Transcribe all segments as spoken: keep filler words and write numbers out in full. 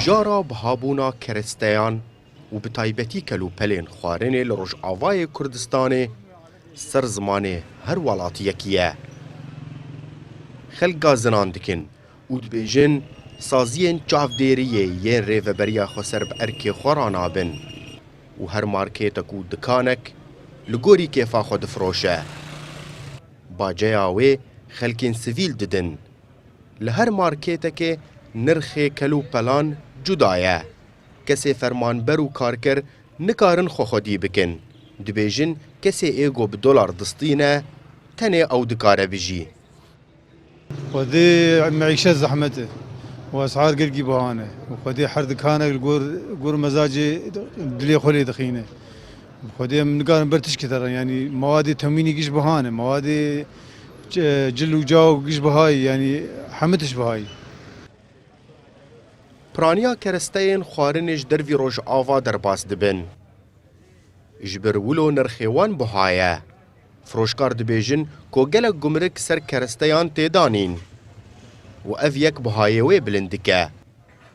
Cara bihabûna keresteyan û bi taybetî kelûpelên xwarinê li Rojavayê Kurdistanê ser zimanê her welatiyekî ye. Xelk gazinan dikin û dibêjin saziyên çavdêriyê yên Rêveberiya Xweser bi erkê xwe ranabin û her markêtek û dikanek li gorî kêfa xwe difiroşe. Baceya wê xelkên sivîl didin. Li her markêtekê nirxê kelûpelan cuda ye. Kesê fermanber û karker nikarin xwe xwedî bikin. Dibêjin kesê ê ku bi dolar distîne, tenê ew dikare bijî. Xwedê meîşet zehmet e û esar gelkî biha ne. Û xwedê her dikanek li gor, gor mezacê dilê xwe lê dixîne. Xwedê em nikarin ber tişkî terin, yanî mawadê temînî giş biha ne, mawadê, e, cil û caw giş bihayî, yanî hemû tişt bihayî. Piraniya keresteyên xwarinê ji dervî Rojava derbas dibin. Ji ber wilo nirxê wan buha ye. Firoşkar dibêjin ku gelek gumrik ser keresteyan tê danîn û ev yek buhayê wê bilind dike.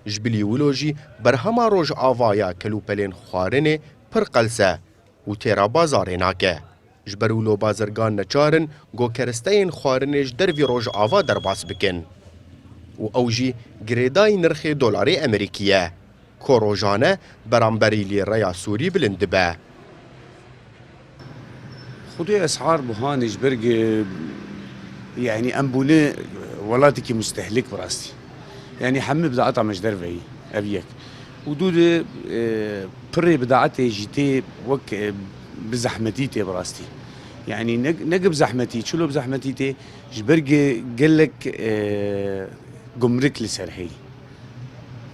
Ji bilî wilo jî berhema Rojava ya kelûpelên xwarinê pir qels e û têra bazarê nake. Ji ber wilo bazirgan neçar in ku keresteyên xwarinê ji dervî Rojava derbas bikin û ew jî girêdayî nirxê dolarê Amerîkî ye, ku rojane beramberî lîreya Sûrî bilind dibe. Xwedê esar buhanê ji ber ge-, yanî em bûne welatekî mustehlik bi rastî. Yanî hemî bidaeta me ji derve yî, ev yek. Û dû de, e, pirê bidaetê jî tê wek, e, bi zehmetî tê bi rastî. Yanî ne, ne ge bi zehmetî, çilo bi zehmetî tê, ji ber ge-, gelek, e, gumrik li ser heyî.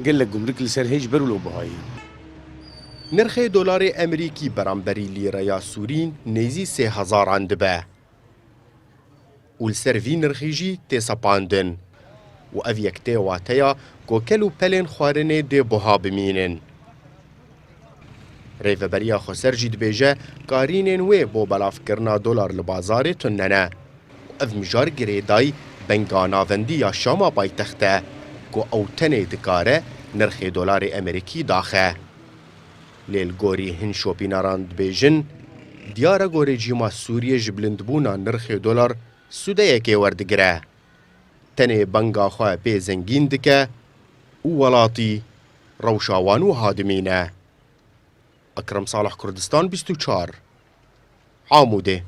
Gelek gumrik li ser heyî ji ber wilo buha ye. Nirxê dolarê Amerîkî beramberî lîreya Sûrî nêzî sê hezaran dibe. Û li ser vî nirxî jî tê sepandin. Û ev yek tê wateya ku kelûpelên xwarinê dê buha bimînin. Rêveberiya Xweser jî dibêje karînên wê bo belavkirina dolar li bazarê tune ne. Û ev mijar girêdayî benga navendî ya Şama paytext e ku ew tenê dikare nirxê dolarê Amerîkî daxe. Lê li gorî hin şopîneran dibêjin, diyar e ku rejîma Sûriyê ji bilindbûna nirxê dolar sûdeyekê werdigire. Tenê benga xwe pê zengîn dike û welatî rewşa wan wiha dimîne. Ekrem Salih, Kurdistan bîst û çar, Amûdê.